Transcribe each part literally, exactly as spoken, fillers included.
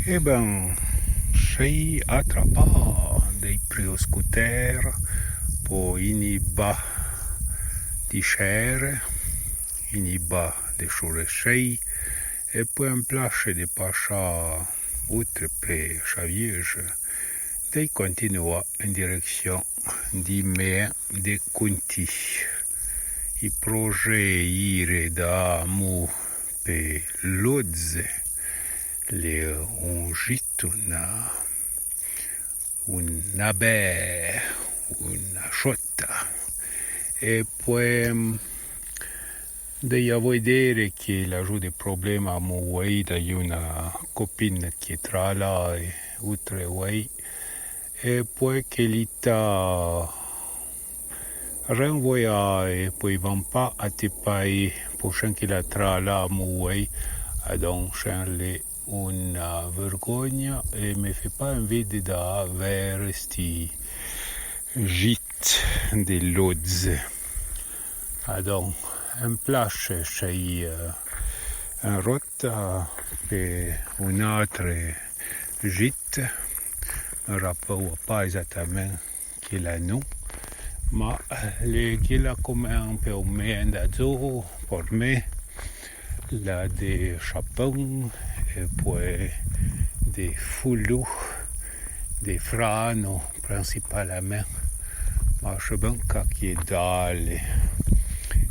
E ben, chei atrapà dei priu scooter po ini ba di chere, ini ba de Churechei, e po en plache de pachà outre pe Chavièje, dei continuà en direcchon di Mé de Conti. I proje ire da mou pe Lodze, l'è un gîte, una, un abè, una chota. E pouè, dei avoué dere que l'a ju de problema mou ouei, dei una copine que trala outre ouei, e pouè que l'i ta renvoyà e pouè van pa a te pai po chen que l'a trala mou ouei, adon chen l'è una vergogna e me fe pa envie de da vere sti gîte de Lodze. Adon, en plache chei, eh, en rota pe un atre gîte, me rapeu pa exactamente que l'a nu, ma l'è que l'a comme un peu mé da zo por me, l'a de chapon e pouè de foulou, de frano principalamente, ma che ben ca que dale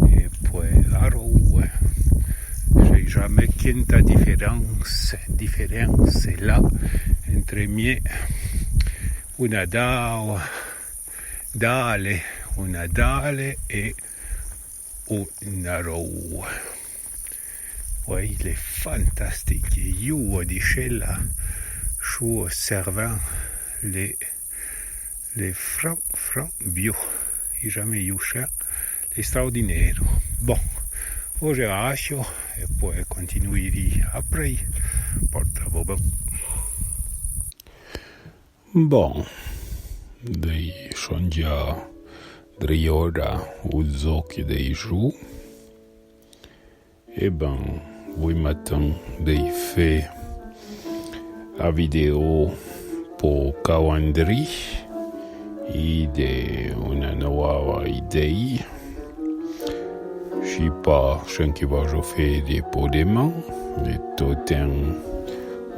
e pouè aroue, chei jamais quinta différence, différence là entre mie una dao dale, una dale e una rou. Ouei, l'è fantastique. Iu o dixe la, chu o servan l'è, l'è fran, fran biu. I jamais iu chen, l'è straordinaire. Bon, o je acho e pouè continuiri aprei. Porta-vo ben. Bon, dei chondia dri ora u zo que dei ju. E ben, voué matin dei fe a vidéo po cauandri i de una noua idei. Chi pa chen que vajo fere po deman, de tot en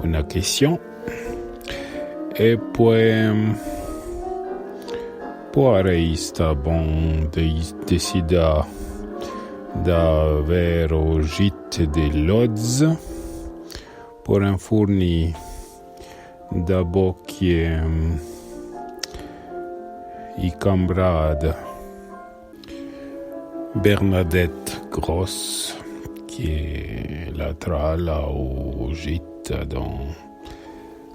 una question. E pouè, pouè arei sta bon de, decida da vero gîte de Lodze por en fourni da bo que i cambrada Bernadette Gross, que l'a trala u gîte, adon,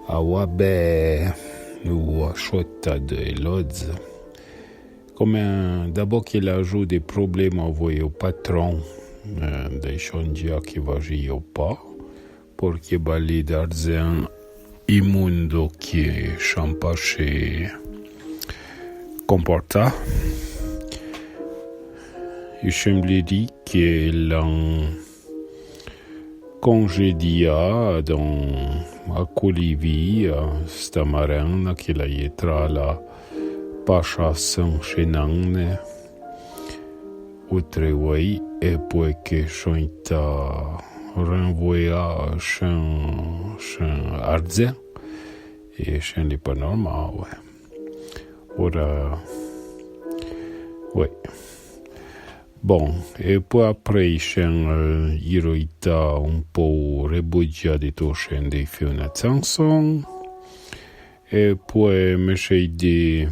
a ouabè, u a chota de Lodze. Comme da bo que l'a ju de problema avoué u patron, eh, de chondia que vajio pa, porque bali d'arzen imundo que chen pa che comporta. I semblerie que l'an congédia, adon, a Colivi, sta marena que l'a ye trala pacha sen chenanne. Outre ouei, e pouè que chon ita renvoyà chen, chen arzen, e chen l'è pa normal, ouè. Ora, ouè. Bon, e pouè aprei chen, eh, iro ita un pou rebogia de to chen de fe una chanson. E pouè me chei de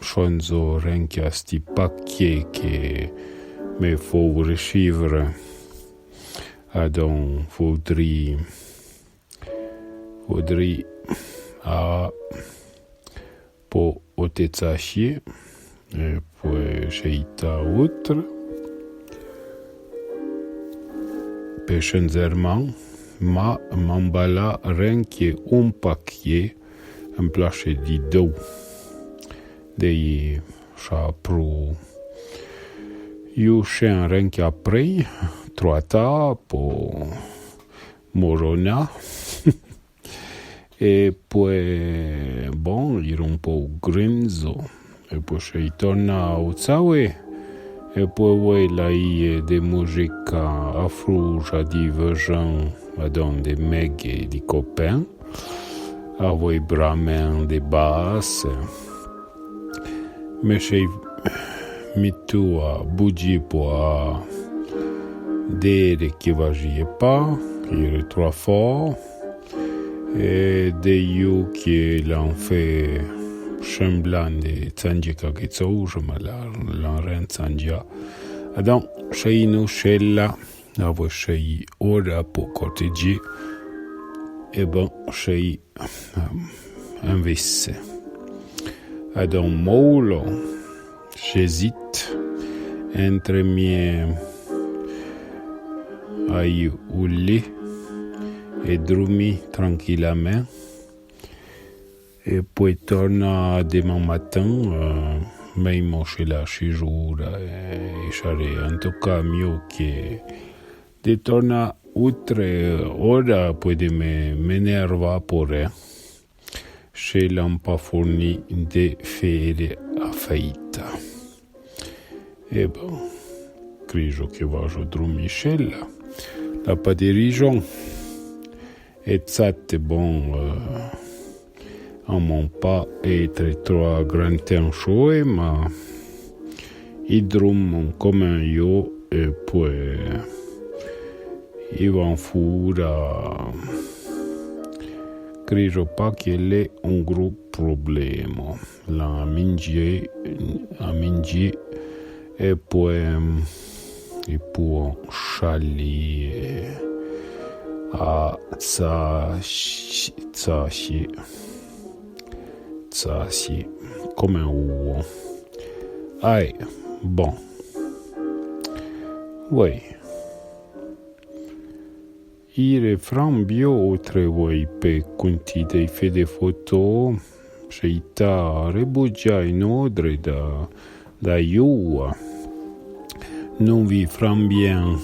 chonzo renque a sti paquet que me fou rechivre. Adon, foudri, foudri a po o te tsachier. E pouè chei ita outre. Pe chen zerman, ma m'embala renque un paquet en plache di dou. Dei cha pru. Iu chen renque aprei, troata, po morona. E pouè, bon, l'ira un pou grinzo. E pouè ch'é torna a Otsawe. E pouè, ouè, l'a i de mujica afrouja di vejan, adon de mègue di copin. Avoué bramin de basse. Me ch'é mitu a buji po a dere que vajie pa, que l'ira tro fò, e de you que l'an fé semblan de tsangie caque tsouja, ma l'an, l'an ren tsangia. Adon, ch'é inu chella, avoué ch'é ora po cortegie, e bon, ch'é invisse. Adon moulo, j'hésite entre mie ai u li e drumi tranquilamin. E pouè torna deman matin, eh, mèimo ch'é la chijura, eh, e charé. En tout cas, miu que de torna utre ora, pouè de me, m'enerva po ren. Ch'é l'an pa forni de fére a feita. E bon, crijo que vajo drumi chella. L'a pa de rijon. E tsate, bon, eh, amon pa etre tro a gran ten choe, ma i drumon comme yo, e pouè i van fura. Crijo pa que l'é un gru problemo. L'an a mingié, a mingié, e pouè, i pouon chali a tsa, tsasie, tsasie, comme un uo. Ai, bon. Oui. Ire fran bio utre voi pe cunti dei fé de foto, ch'é ita rebugia inodre da, da iua. Non vi fran bien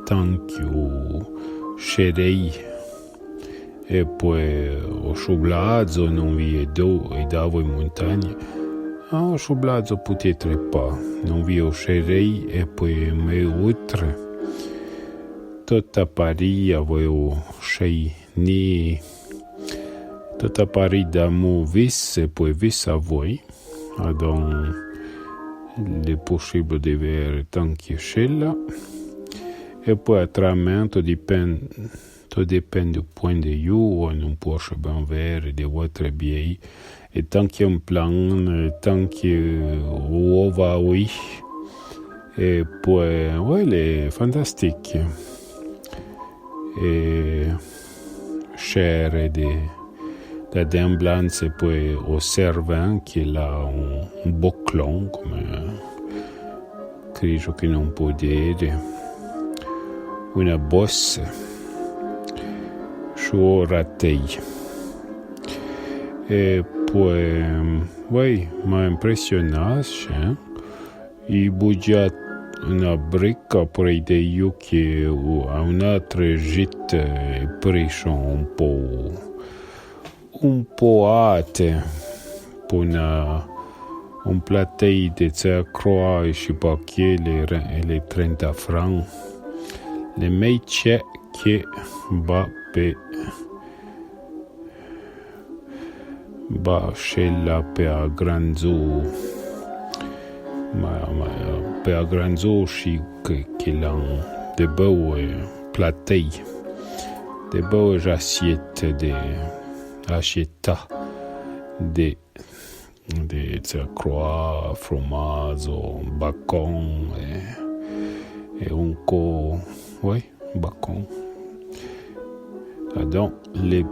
tanque u Cherei, e pouè o Chublazo, non vi e do, e davo e montagne. Ah, o Chublazo peut-être pa, non vi o Cherei, e pouè me utre. Tota Paris avoué o chei ni. Tota Paris d'amour vis, e pouè vis avoué. Adon, l'é possible de vère tanque chella. E pouè atramin, to depend, to depend du point de vue, o non poche ben vère de votre biais. E tanque un plan, e tanque, eh, o va oui. E pouè, ouais, l'é fantastique. E chere de, da demblanse pouè o Cervin, que l'a un, un boclon, comme, eh, crijo que non po dere, una bosse, ch'o ratei. E pouè, oui, m'a impressionnà, hein. I bugia una brica prei de iu que a un atre gite, eh, prison un po, un po ate, po una, un platei de tse croa e chi pa que l'é re-, l'é trenta fran. L'é mei tse que ba pe Ba chella pe a granzo, ma, ma pe a granzo chi que, que l'an de beue platei, de beue assiette de, assietta de, de tse croa, fromazo, bacon e, e un co, oui, bacon. Adon, l'é,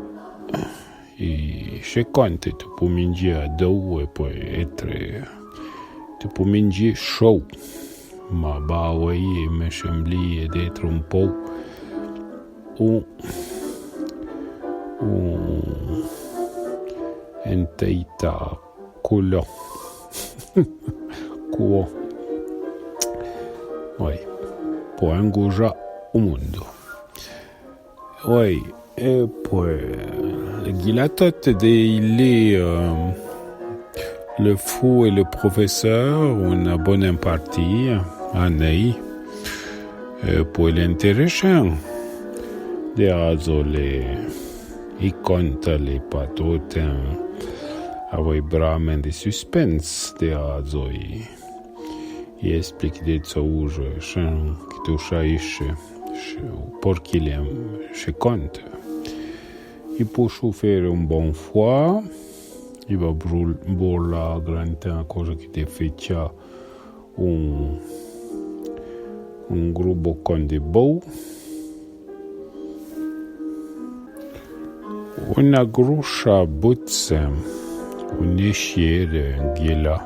i se conte, te po mingié a dou e pouè etre, te po mingié chou. Ma ba, oui, me semblie d'etre un pou un, un, en teita Coulon. Coulon. Oui. Po engouja o mundo. Oui. E pouè, Guilatot de lé, euh, Le fou et le professeur, una bona partia, a nei. Euh, pouè l'è interessàn. De azo le, i conta l'è pa tot, euh, avoué bramin de suspense, de azo i, i explique de tsouje, chin, que tu sache, por chi l'è, che conta. I pouè fére un bon foua, i va brul-, borlà gran tin a coja que te fetcha un, un gru bocon de bou, una grucha butse, un échier de guila.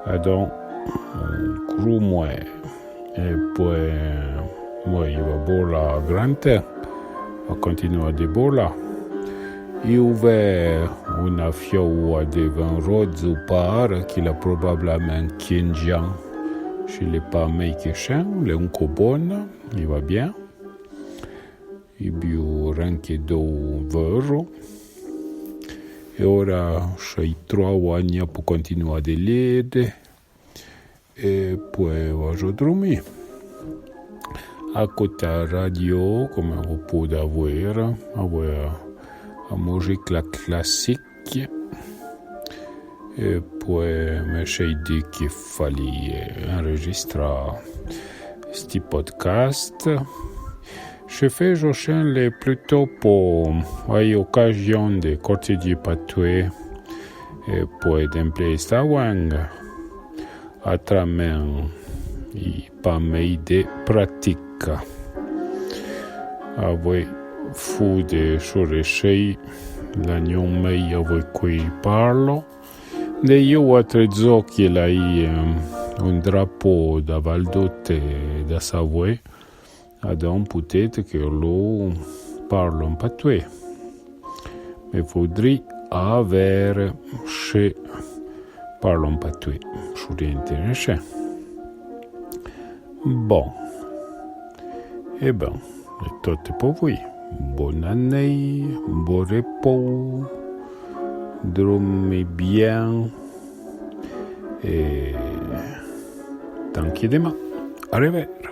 Adon, un gru mouè. E pouè, mouè, i va borlà gran tin, va continuà de borlà. I ouè una fioua de vin rodzo par, chi l'a probablamin quinze an. Chi l'è pa mei que chin, l'è un co bona, i va bien. I biu ren que dou vero. E ora, che i troua, n'i a po continuà de lede. E pouè vajo drumì. Acouta radio, comme vo pouè avoué, avoué a, a musica classique. E pouè me sei di que fali, eh, enregistrà sti podcast. Che fejo chin l'è pluto po ai ocasion de cortegi patoué e pouè d'emplé sta ouenga. Atramin i pa mei de pratica. Avoué fou de chorechei, l'agnon mei avoué cui parlo. De iou atre zo que l'ai, ehm, un drapo da Val d'Outa, da Savoué, adon peut-être que lo parlo en patoué. Me voudri aver che parlo en patoué. Seria interessàn. Bon. E ben, l'è tot po voué. Bona nei, bon repos, drumì bien. E tanque deman. A rever.